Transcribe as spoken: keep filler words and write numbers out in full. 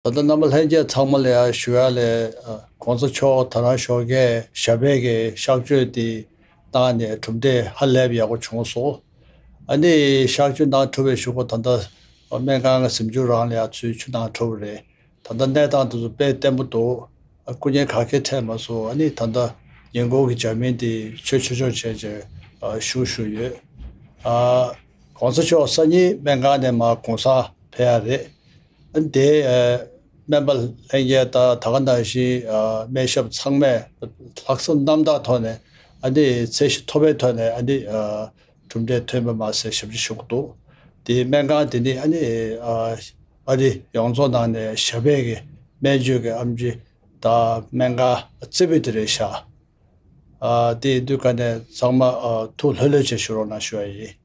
ད་ལྟ་རྣམ་པ་ལྷན་རྒྱས་ཚང་མ་ལ་ཡང་ཞུ་ཡ་ལས། ཨ་༸གོང་ས་མཆོག་དྷ་རམ་ཤོ་ཀའི་ཞབས་པད་ཀྱི་གཤགས་བཅོས་དེ་བཏང་ནས་གྲུབ་འབྲས་ཧ་ལས་པའི་ཡག་པོ་བྱུང་སོང་། ཨ་ནི་གཤགས་བཅོས་གནང་གྲུབ་པའི་གཞུག་གུ་ད་ལྟ་སྨན་ཁང་གི་གཟིམ་ཆུང་རང་ལ་ཡང་ཚུར་ཆུ་གནང་གྲུབ་པ་རེད། ད་ལྟ་གནས་སྟངས་དེ་ཚོ་དཔེ་བརྟན་པོ་འདུག། ཨ་སྐུ་ངལ་ག་གེ་འཕྲད་མ་སོང་། ཨ་ནི་ད་ལྟ་ཉེན་འགོག་གི་འཇར་མན་དེ་ཆོས་ཆོས་ཆོས་བྱས་བྱས་ཨ་བཞུགས་བཞུགས་ཡོད། ཨ་༸གོང་ས་མཆོག་སང་ཉིན་སྨན་ཁང་ནས་མར་གུང་སེང་ཕེབས་ཡ་རེད། ཨ་ནི་དེ་ཨ་སྨན་པ་ལྷན་རྒྱས་དང་ད་ག་ནང་བཞིན་ཨ་སྨན་ཞབས་ཚང་མས་ལྷག་བསམ་རྣམ་དག་ཐོག་ནས་ཨ་ནི་ཚད་གཞི་མཐོ་བའི་ཐོག་ནས་ཨ་ནི་ཨ་གྲུབ་འབྲས་ཐོན་པ་མ་ཟད་ཞབས་ཕྱི་ཞུ་གི་འདུག། དེ་སྨན་ཁང་དེ་ནི་ཨ་ནི་ཨ་ཨ་རི་ཡོངས་རྫོགས་ནང་ནས་ཞབས་པད་ཀྱི་སྨན་བཅོས་ཀྱི་ཨེམ་ཆི་དང་སྨན་ཁང་རྩེ་ཕུད་དེ་རེད་ཤག། ཨ་དེ་ཡིན་དུས་ཀ་ནས་ཚང་མ་ཨ་ཐུགས་ལྷོད་ལྷོད་བྱས་བཞུགས་རོགས་གནང་ཞུ་བ་ཡིན།